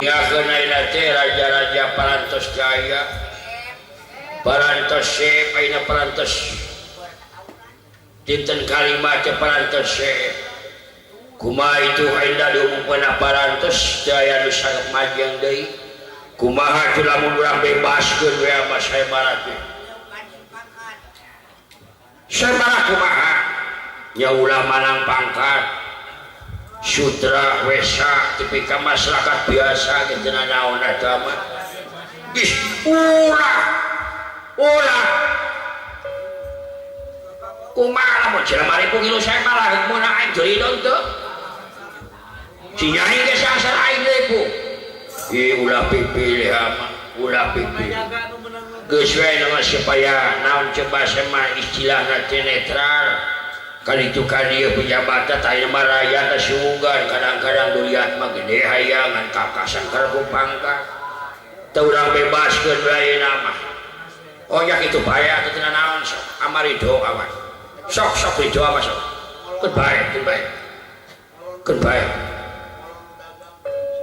Raja-raja parantos jaya parantos sep ayeuna parantos dinten kalima teh parantos sep kumaha itu ayeuna diumumkeun parantos jaya nu sangat majeng deui kumaha teu lamun urang bebaskeun we mah saebara teh saebara kumaha nya ulah manang pangkat sutra wesa tipika masyarakat biasa gitu naon agama ih ulah ulah kumaha lamun jelema ribu ngilu saya malah meunang aing jeuridon teu si nyai ge sangsara aing ribu ih ulah pipilih mah ulah pipilih geus we nama supaya naon coba sama istilahna teh netral kali itu kali pejabat teh mah rakyat teh sugan kadang-kadang dilihat mah gede hayangan kakasan ku pangkat teu urang bebaskeun we ayeuna mah oh nya kitu bae atuh teu naon sok amari doa mah sok sok doa mah sok keun bae keun bae keun bae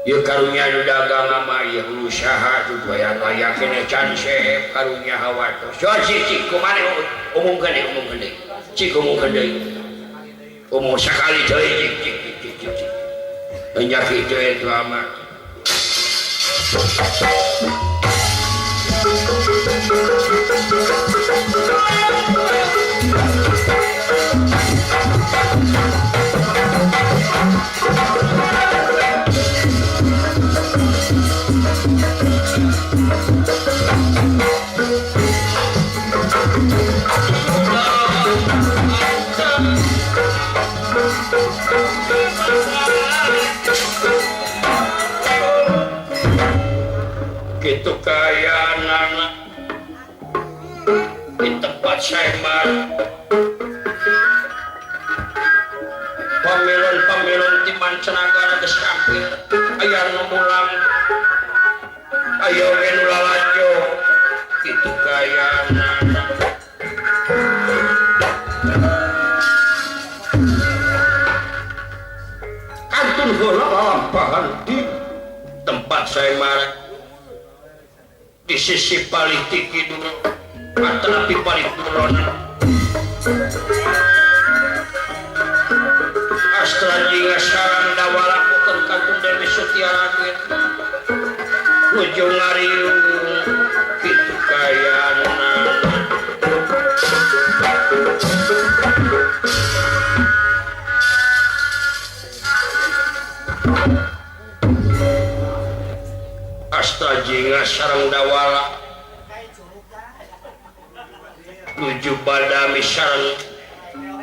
ieu karunya nu dagang mah ieu usaha tu bayan aya keneh can sehep karunya hawa teh sok cik kumaha umumkeun deui umumkeun deui cik umumkeun deui umum sakali deui cik cik cik cik cik nya kitu eta mah gitu kaya anak di tempat saya pamilon-pamilon di mancanagara geus kampil aya nu mulang aya we nu lalajo kitu kaya anak kantun heula lalampahan di tempat saya marah di sisi paling tinggi dulu atau paling turun astra jingga sarang dawala bukan kantung Dewi Setiaragen nuju ngariung kitu kayana astra jingga sarang dawala nuju badami sarang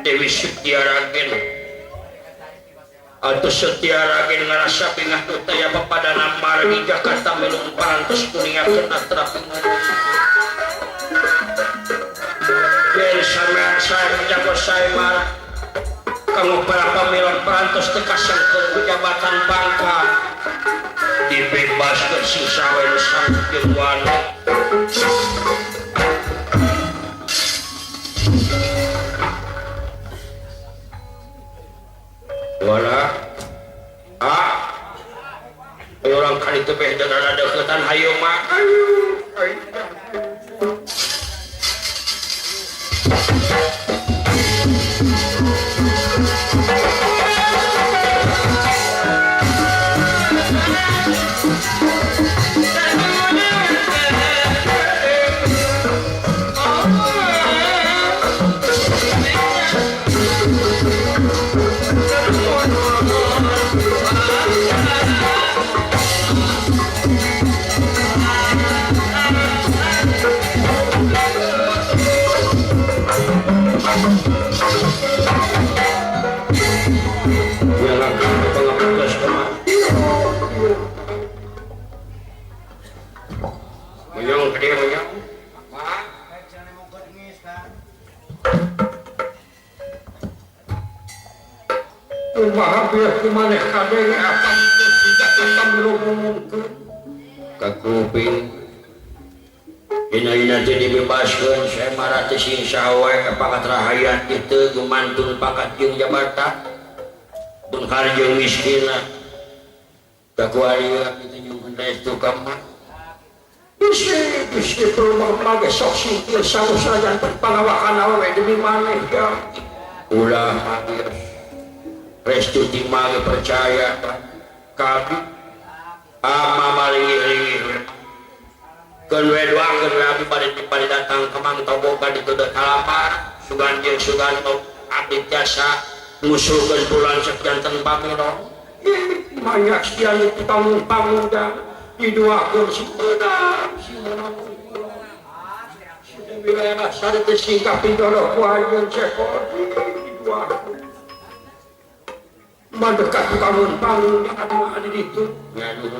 Dewi Setiaragen atau Setiaragen ngerasa pingah tu taya papadana margi Jakarta melung parantos kuningakeun atra pingah yen sampean saya jago saya marah kamu para pamilon parantos teu kasangkeun jabatan bangka dibebaskeun sing sawe nu sanggup jeung wani. Wala ah ayo orang kali teh beh dan ada deketan hayo mah ayo ayo kumaha bieu kumaneh kadenge apa geus pamilu ka kuping dina-dina teh dibebaskeun saya marah teh sing saha wae ka pangkat rahayat kitu gumantung pangkat jeung jabatan beunghar jeung miskinna ka kuari kitu nyungkeun Restu ka mah. Bisi perlu mage sok singkir salusajan pangawakan awewe demi maneh ya. Ulah mage restu ti mage percaya kabi ama malingi-lingi keun we doakeun we abdi bade datang ka Mang Tobo ka ditu deuk kalamar sugan jeung sugan abdi tiasa ngusulkeun bulan sakianten pamilo banyak sekian itu panggung-panggung didoakeun si meunang si meunang si wilayah sare teh singkah pindoro ku ayeun cepot didoakeun mandekat ku panggung-panggung anu di ditu ngaduh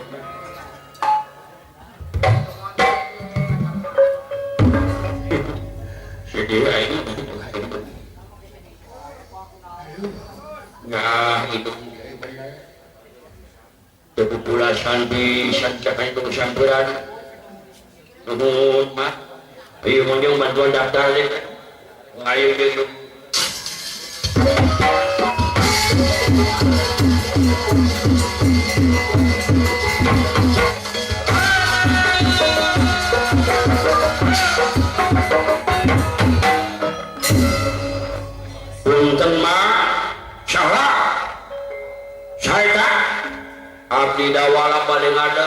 sedih aing nah itu kepupulasan bisa cakai kesamperan nuhun mah ayo monjong bantuan daftar deh ayo gitu punten mah saha saeta abdi dawala paling ada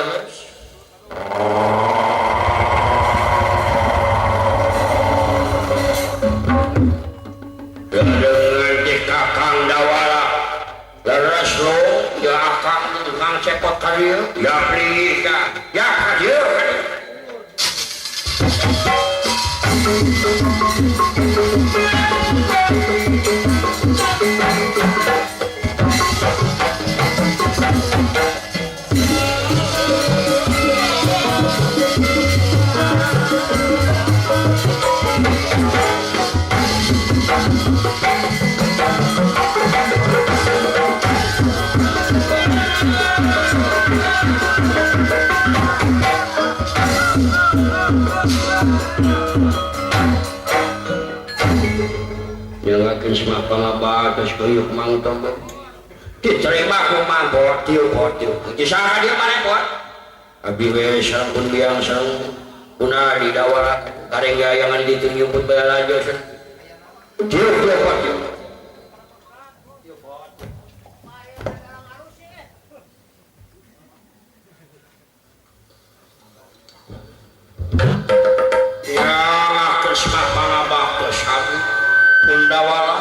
dengan di kakang dawala leres lo ya akang kang cepot kadieu ya pli ka ya kadieu nyangakeun semah pangabagas kuyuk Mang Tobo diterima ku Mang Botil Botil di saha dia maneh bot abdi we sareng pun biang sareng kuna di dawala kareng gayangan ditunjuk bae lanjut tiup tiup tiup ya kesmah pangabagas abdi pundawala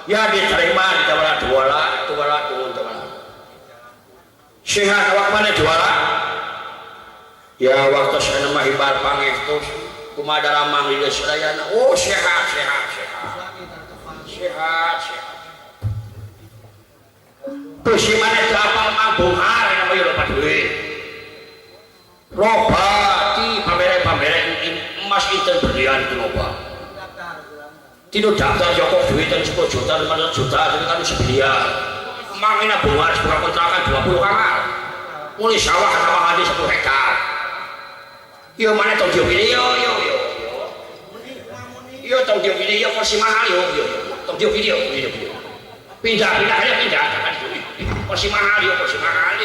ya diterima dawala duwala duwala duwala sehat awak mana duwala ya waktu saya mah hibar pangestu kumaha daramang di sadayana oh sehat sehat sehat sehat sehat besi mana apal manggunghar nama ieu loba duit loba ti pamere-pamere emas inten berlian itu loba tidak daftar joko duit 10 juta 5 juta itu kan sebiliar mangina bunga sebuah kontrakan 20 kamar mulai sawah sama hadi 10 hektar yo mana tong dia video yo yo yo tong dia video kursi mahal yo yo tong dia video video video pindah pindah aja pindah kan kursi mahal yo kursi mahal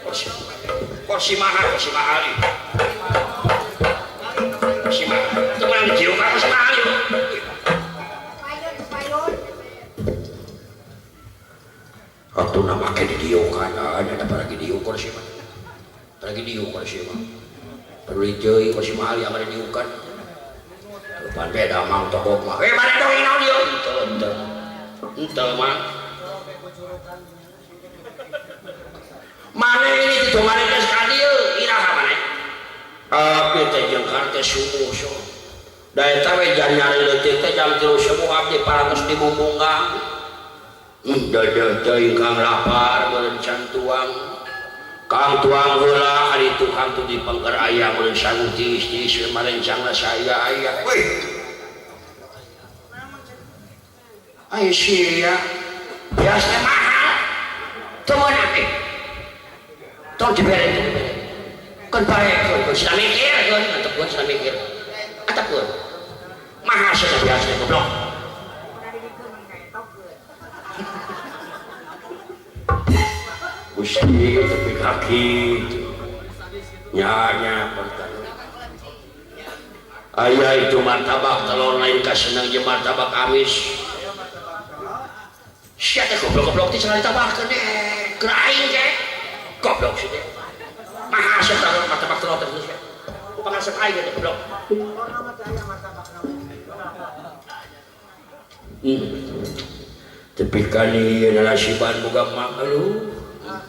kursi mahal kursi mahal kursi mahal teman di kursi mahal yo waktu nama ke di diukan ada apa lagi diukur sih mah lagi diukur sih mah perlu deui kursi mahal yang ada diukan depan beda Mang Toko mah eh mana dong inaon ieu henteu henteu henteu mah mana ini kitu mana teh sekali ieu iraha maneh abdi teh jeung teh subuh so da eta we jam nyari leutik teh jam 3 subuh abdi parantos dibumbunggang dedeh teuing kang lapar meureun can tuang kang tuang heula ari tukang tu di pengker aya meureun sangu tiis-tiis marencangna saya aya weh ai sia biasa mahal teu meunang eh tong dibere dibere keun bae keun sina mikir keun antep keun sina mikir atep keun mahal sia biasa goblok Gusti tepi kaki nya aya itu martabak telur lain kaseneng jeung martabak amis. Sia teh goblok-goblok teh cenah ditabahkeun deh. Keur aing teh goblok sia teh. Mahal sia teh martabak telur teh sia. Pangasep aing teh goblok. Tepi kali nalasiban boga maklum.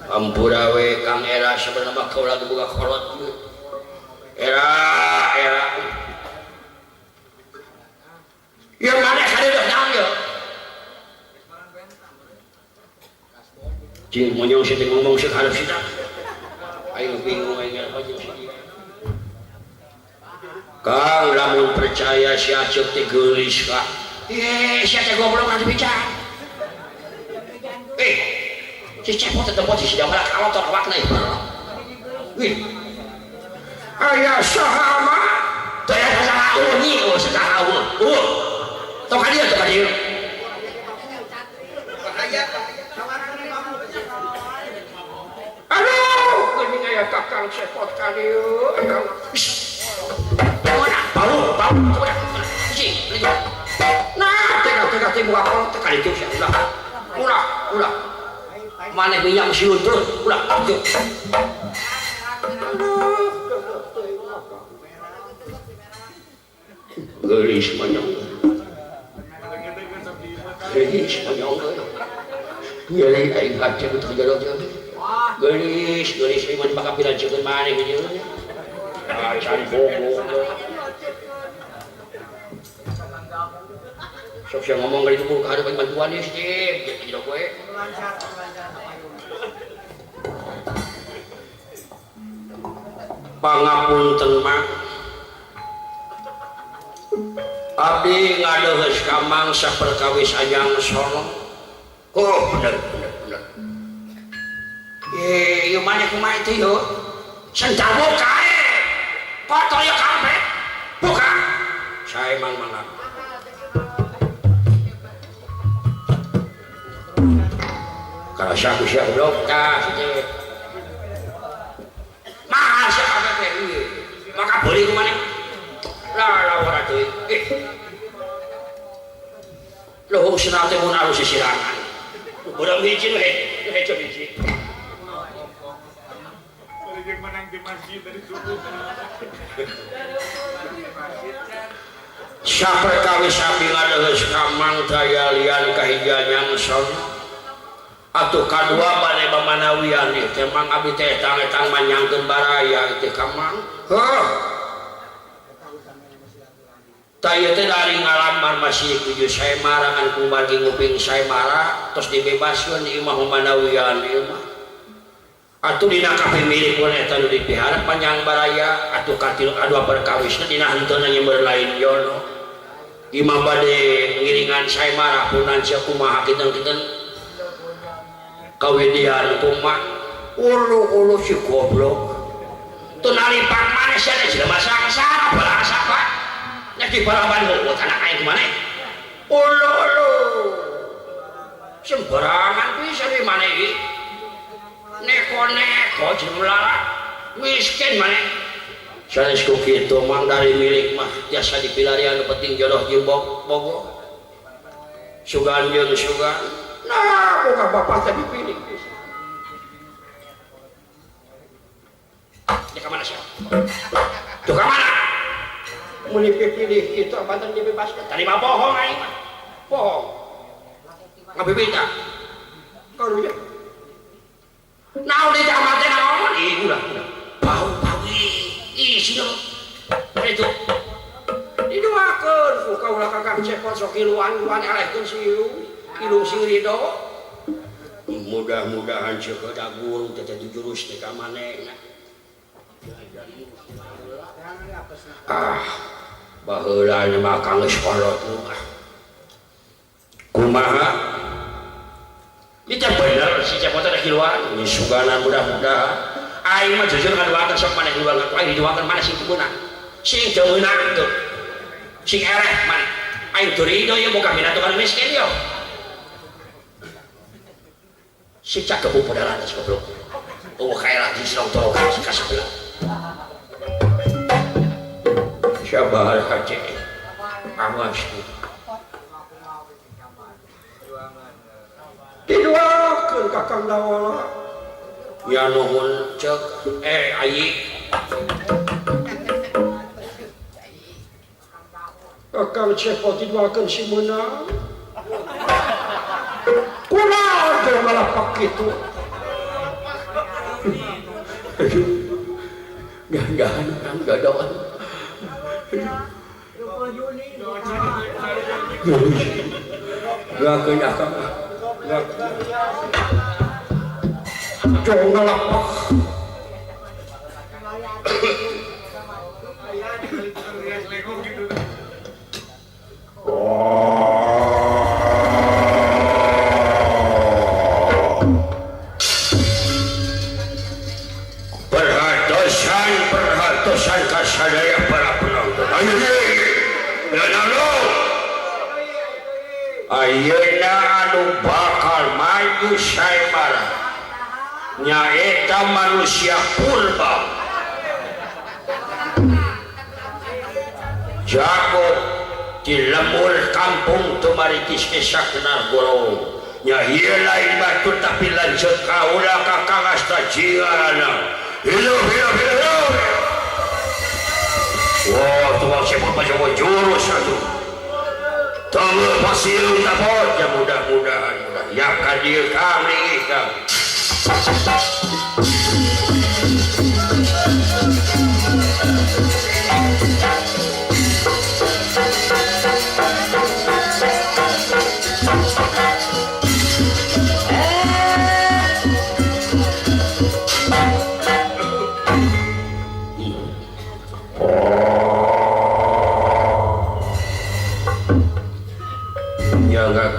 Ampura we Kang Era sabenerna mah kaula boga kolot. Era era. Ieu maneh kadeudeuh naon ieu? Cing monyong sih ngomong sih harap sih aing bingung aing apa jeung si dia. Kang lamun percaya si Acep teh geulis ka. Eh sia teh goblok atuh bicara. Eh si Cepot teh tempo si sidang malah kalotor awakna ieu. Wih. Aya saha mah teh saha eueuh nyi eueuh saha eueuh. Eueuh. Tok ka dieu tok ka dieu. Aduh, geuning aya kakang Cepot ka dieu. Bau, bau, sih, nah, tega-tega teh buka kolot teh ka ditu sia ulah. Ulah, ulah. Maneh minyak siun terus, ulah kitu. Geulis manyong. Geulis manyong. Nyeri aing hate teu jodoh jeung. Geulis, geulis ieu mah bakal pilancekeun maneh ieu. Ah, cari bobo. Sok sia ngomong ka ditu ka hareup bantuan ieu sih, jeung kowe. Pangapunten mah. Abdi ngadeuheus ka Mang saperkawis anyang sono. Oh, bener bener bener. Eh, ieu maneh kumaha teh ieu? Sendal buka eh. Kotor ieu kabeh. Buka. Sae mang mangga. Karasa ku sia goblok tah teh. Mahal sia kabeh teh ieu. Maka beuli ku maneh. Lah lah ora deui. Eh. Luhung senal teh mun alus sisirangan. Urang hiji nu hejo hiji. Yang menang di masjid dari subuh. Saperkawis abdi ngadeuheus ka Mang daya lian kahijanyang sono. Atuh kadua bade bamanawian ieu teh Mang abdi teh tang-tang manyangkeun baraya teh ka Mang. Heuh. Tah ieu teh dari ngalamar masih tuju saemara ngan kumargi nguping saemara tos dibebaskeun di imah manawian ieu mah. Atuh dina kapimilik pun eta nu dipiharap panjang baraya atuh katilu kadua perkawisna dina henteuna nyember lain jono. Imah bade ngiringan saemara punan sia kumaha kinten-kinten kawidian kumaha ulu-ulu si goblok. Teu nalipak maneh sia teh jelema sangsara balasa Pak. Nya dibalaban heueuh anak aing maneh. Ulu-ulu. Sembarangan pisan we maneh iki. Neko-neko jeung lara miskin maneh. Sanes ku kitu mang dari milik mah tiasa dipilarian penting jodoh jeung bogo. Sugan jeung sugan. Nah, boga bapak teh dipilih. Ya ka mana sia? Tuh ka mana? Mun dipilih kitu banten dibebaskeun. Tadi mah bohong aing mah. Bohong. Ngabibita. Karunya. Naon di kamar teh naon? Ih, ulah, ulah. Bau-bau ih, sieun. Itu. Didoakeun ku kaula Kakang Cepot sok kiluan-kiluan elehkeun siu, ilung sing ridho. Mudah-mudahan ceukeut guru teh teh jurus teh ka manehna. Ah, baheula mah Kang geus kolot mah. Kumaha? Itu bener si Cepot teh kiluan, suganan mudah-mudahan. Aing mah jujur ngaduakeun sok maneh diluangkeun, aing diduakeun maneh sing meunang. Sing teu meunang tuh. Sing ereh maneh. Aing teu rido ieu boga minatukan miskin yo. Si cakep podalan goblok. Oh kayak lagi sedang tolong ka sebelah. Sabar haji. Awas. Didoakeun ka Kang Dawala. Ya nuhun cek ayi. Akang cepot didoakeun si meunang. Kunaon teh malah pak kitu. Ganggahan kang gadoan. Doakeun akang. Jong ngalapak. Perhatosan kasadaya para penonton. Ayeuna anu bakal maju saemara nyaeta manusia purba jago di lembur kampung Tumaritis Desa Kenal Gorong nya ieu lain batur tapi lanjut kaula ka Kang Asta Jiana hidup hidup hidup. Wah, tukang sepot macam jurus atuh. Tunggu pasir tapot ya mudah-mudahan mudah. Ya kadir kami kang.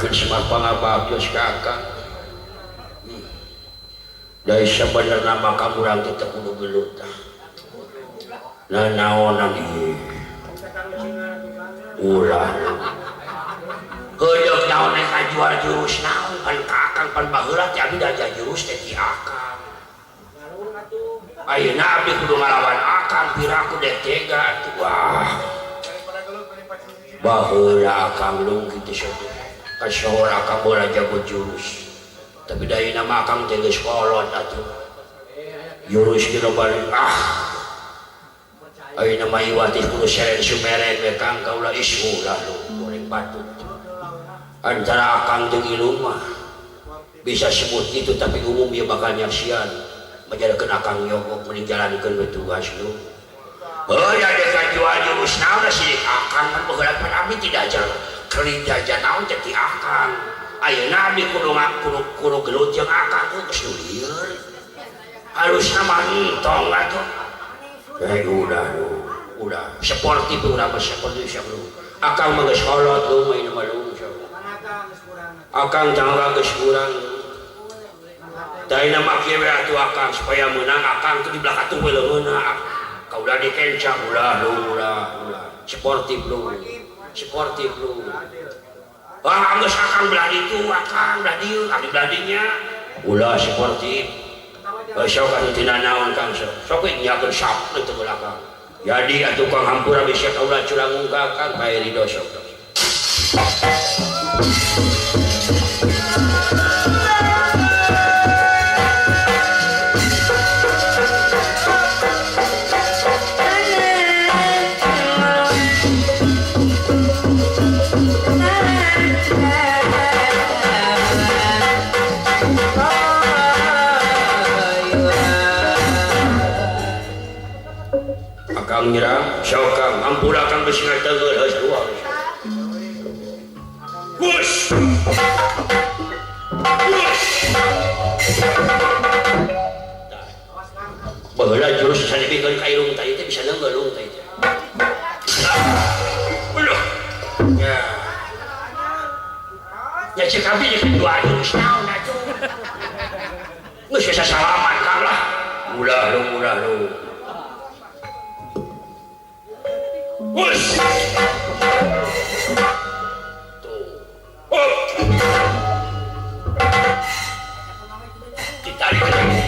Semar pangabagus kakak. Dari sebenarnya maka urang teh teu kudu gelut tah. Nanaonan ieu. Ulah. Heudeuk naon rek kajual jurus naon pan ka akang pan baheula teh abdi da jurus teh ti akang. Ayeuna abdi kudu ngalawan akang piraku dek tega atuh. Wah. Baheula akang lung kitu saja. Kasohor akang bola jago jurus tapi dari nama akang teh geus kolot atuh jurus di loba ah ayeuna mah iwat teh kudu seren sumeren we kang kaula isu lah lu goreng patut antara akang jeung ilung mah bisa sebut gitu tapi umum ieu bakal nyaksian majarkeun akang nyogok mending jalankeun we tugas lu heuh da kajual jurus naon sidik akang kan baheula pan abdi tidak jalan keling jajan naon teh ti akang ayeuna abdi kudu kudu gelut jeung akang geus nu lieur halusna mah entong atuh udah udah sportif urang mah sportif sia lu akang mah geus kolot lu mah mah lu akang jangga geus kurang daina mah kieu we atuh akang supaya meunang akang teh di belakang atuh we leungeunna kaulah dikencang ulah lu ulah ulah sportif lu sportif lu. Wah, geus akang belah ditu, akang belah dieu, abdi belah dinya. Ulah sportif. Sok atuh tina naon Kang sok. Sok we nyakeun sap teu belakang. Jadi atuh Kang hampura bisa kaula curang ka Kang bae ridho sok. Akang nyerang, sok Kang, ampura Kang bisi ngateugeur heus dua. Bus. Bus. Baheula jurus sanebikeun ka irung teh teh bisa neunggeul teh teh. Ulah. Ya. Ya cek abdi jeung dua jurus naon atuh. Geus bisa salaman Kang lah. Ulah lu, ulah lu. Bus. Tuh. Oh. Ditarik lagi.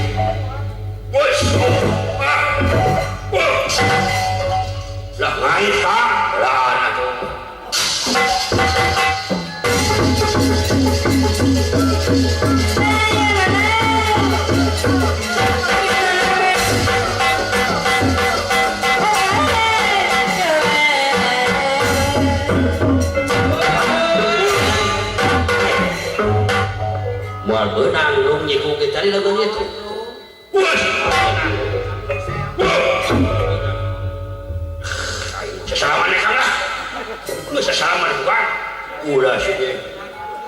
Geus sasalaman bukan? Ulah sih deh.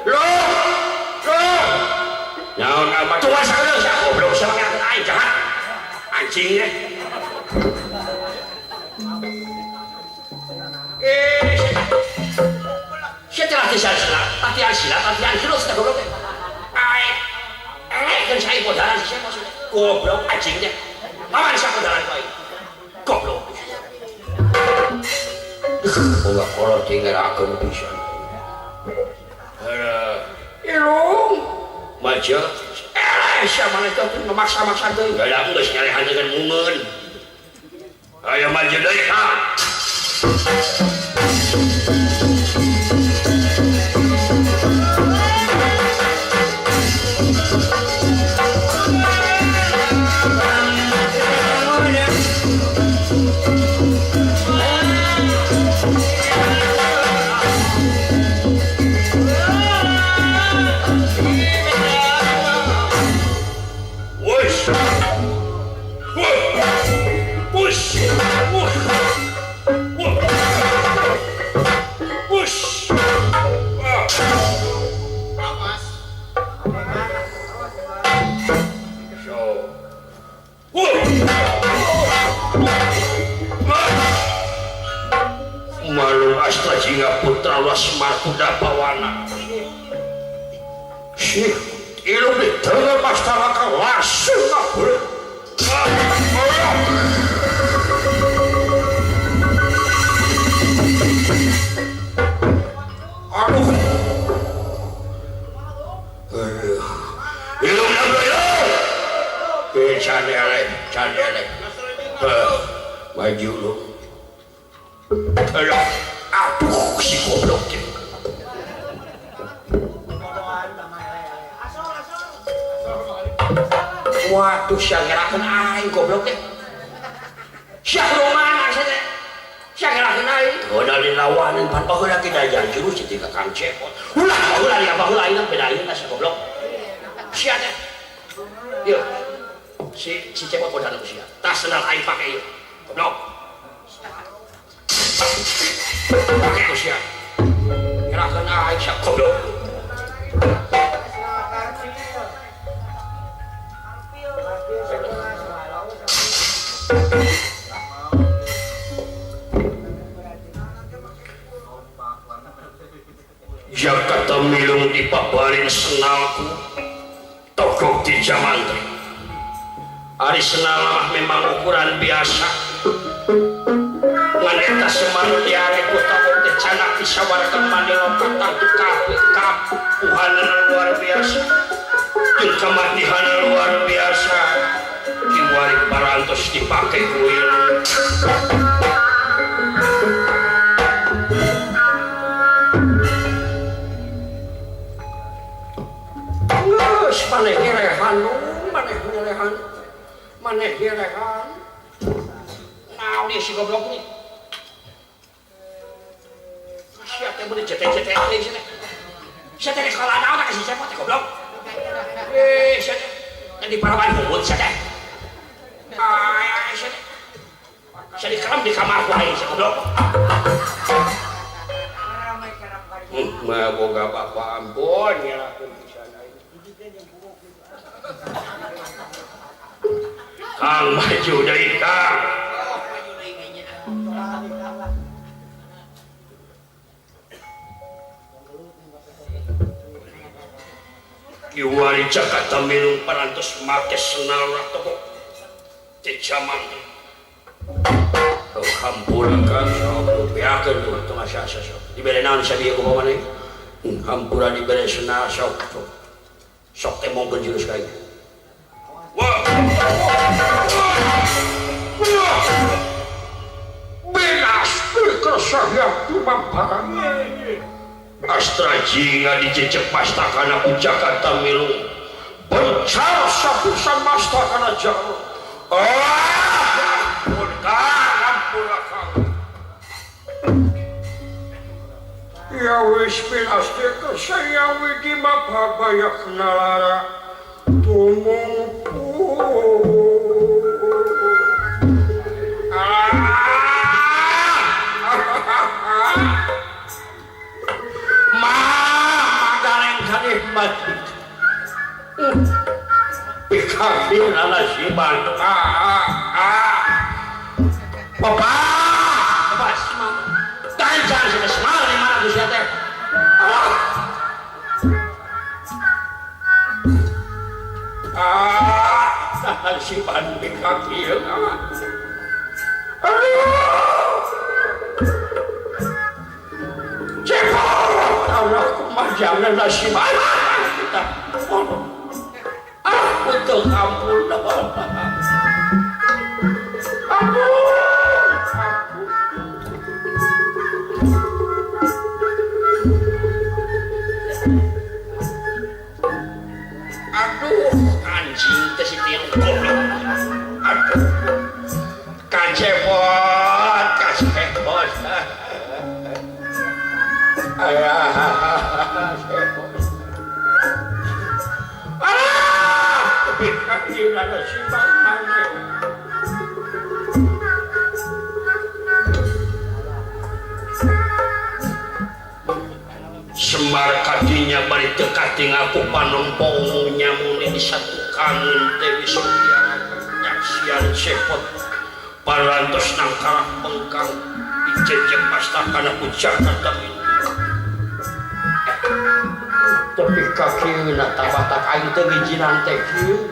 Loh, loh. Naon apa? Tua sakedeung sia goblok sia make aing jahat. Anjing ya. Sia teh latihan silat, latihan silat, latihan terus teh goblok teh. Aing kan saya bodaran sia maksudnya. Goblok anjing teh. Lawan sia bodaran ku aing. Goblok. Boga kolot tinggal pisan. Ilung maju. Sia mana teh memaksa-maksa teuing. Da geus nyalehan dengan mungeun. Ayo maju deui ka. Malung Astra Jingga Putra Lasmar Kuda Pawana. Syekh ilmu di tengah pastaraka langsung ngabur. Aduh. Ilmu nabur ilmu. Canele, canele. Maju lu. Aduh, aduh si goblok teh. Waduh sia ngerakeun aing goblok teh. Sia kudu mana sia teh? Sia ngerakeun aing. Heula dilawanan pan baheula ge dajan jurus teh ka Kang Cepot. Ulah baheula dia baheula aing beda aing sia goblok. Sia teh. Ieu. Si si Cepot bodan ku sia. Tas sendal aing pake ieu. Goblok. Pakai ku sia. Ngerakeun aing sia goblok. Jakarta milung dipabarin senalku togok di jamantri. Ari senal mah memang ukuran biasa. Ngan eta Semar diare ku togok teh canak disawarkeun manila petang tu kabeh kapuhanana luar biasa. Jeung kamatihanana luar biasa. Kiwari parantos dipake ku ilmu. Geus maneh ngerehan, maneh ngerehan. Maneh ngerehan. Naon ieu si goblok nih? Sia teh bener cetek-cetek teh sia teh. Sia teh sekolah naon ka si Cepot teh goblok. Sia teh di parawan humbut sia teh. Ay, sia teh. Sia dikerem di kamar ku aing sia goblok. Mah boga bapak ampun ngerakeun pisan aing. Kang maju deui Kang. Kiwari Jakarta milung parantos make senal togok di jaman. Oh, hampura Kang sok beakeun tuh tong asa-asa sok. Dibere naon sia bieu kumaha maneh? Hampura dibere senal sok sok. Sok teh mongkeun jurus ka ieu. Wah. Benas kersahya tumamparang. Astra Jingga dicecek pastakana ku Jakarta milung. Bencar sapusan mastakana jaro. Ah, ampun Kang, ampun Kang. Ya wis pinasti kersaya widi mababayak nalara tumungpu. Ah! Aduh. Cepot Allah kumaha jangan nasib kita. Ah, untuk ampun. Ampun. Aduh, anjing teh si tilu goblok. Aduh. Kacepot, kacepot. Ayah, cepot. Alah, gila si bang. Semar kadinya bari teu katingal ku panon poong nyamune disatukangeun Dewi Surya nyaksian cepot parantos nangkarak bengkang dicecek pasta kana ku Jakarta tapi kakieuna tabatak aing teu ngijinan teh kieu.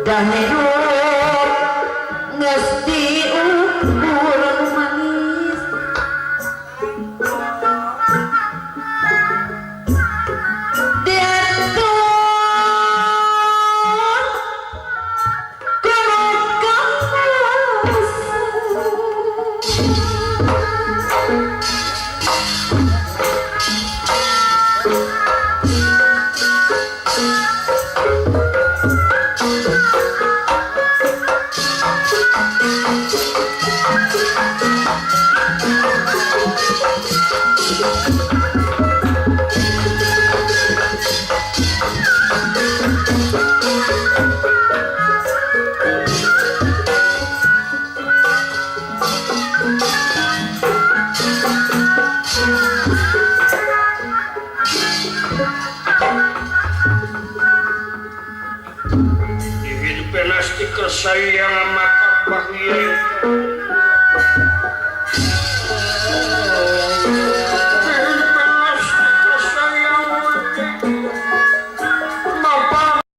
Dan hidup ngesti ukur manis diatur Sayang sama Pak Ngiring.